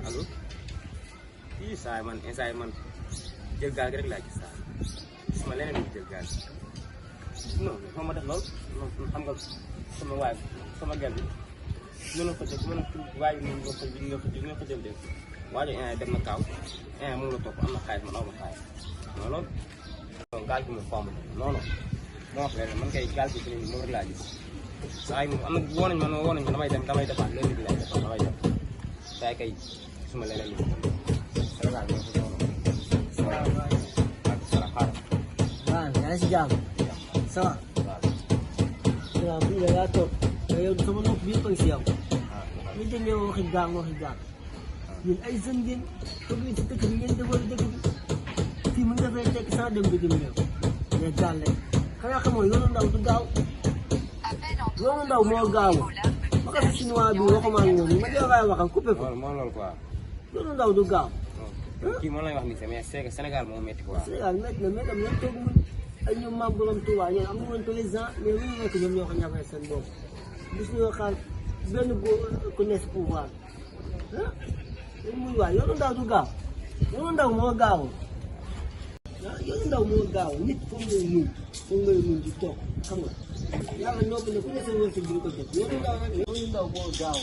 allo kii saa man instant man jël gaal gi rek laa gis saa gisuma leneen lu jël gaal non moom ma def lool xam nga sama gel bi noonu ko jël waaye moom nga ko jël de waaye dem na kaaw moom la topp am na xaalis man aw ma xaalis non loolu gaal gi moom fomb non non moo wax leen man kay gaal gi fi moom rek laa gis saa yi moom am na woo nañ ma damay defaat léegi bi lay defaat damay def saa yi kay gisuma leneen lu Sénégal moom si noonu waaw yaa ngi si jàmm ça va waaw bii da ngaa toog te yow sama nopp bi yëpp a ngi si yow ñu demee waxi gaal ñun ay jeunes ngeen toog si dëkk bi ngeen développé dëkk bi fii mën nga fay tekk sans dem bitim réew mais gaal rek xanaa xamoon yoonu ndaw du gaaw yoonu ndaw moo gaaw ma ko si chinois bi waxuma ak ñoom ma dee waaye waxam coupé ko moo loolu quoi yoonu ndaw du gaaw kii moom lay wax ni mais c'est que Sénégal moo métti quoi Sénégal métti na mais tam ñoom toog muñ ay ñoom maam borom Touba ñoom am nañu président mais lu ñu nekk ñoom ñoo ko ñàkkee seen bopp gis ñoo xaar benn ku nekk si pouvoir ah loolu muy waay yoonu ndaw du gaaw yoonu ndaw moo gaaw ah yoonu ndaw moo gaaw nit foog ngay muñ di toog xam nga yàlla noppi ne ku ne seen wërsëg bi ko jot yoonu ndaw moo gaaw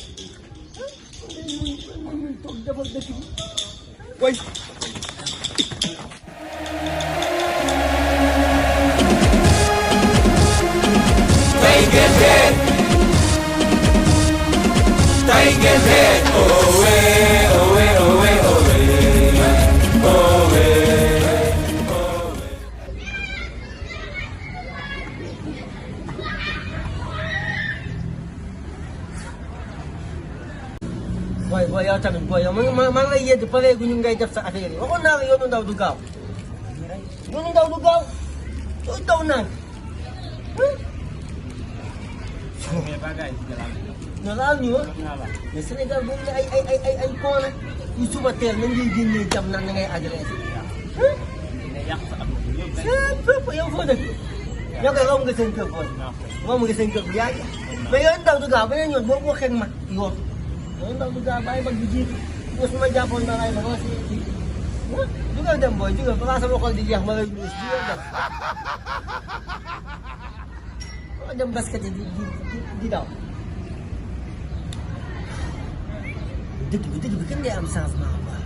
ah muñ toog defal dëkk bi way booy yow tamit booy yow maa ngi lay yedd pare gu ñu ngay def sa affaire yi waxoon naa la yoonu ndaw du gaaw yoonu ndaw du gaaw doo daw naan non laal ñu mais Sénégal boobu ne ay koona yu suba teel nañ ngay génnee jam naan na ngay agressé fépp yow foo dëkk yow kay romb nga seen kër booy romb nga seen kër bu yàgg mais yoonu ndaw du gaaw beneen yoon boo waxee ak mag yoon yoonu ndaw du gaaw bàyyi mag bi jiitu boo su ma jàppoon da ngay ba ma si jugal dem booy jugal balaa sama xol di jeex ma lay jugal dem ma dem basket di daw dëkk bi kañ ngay am changement quoi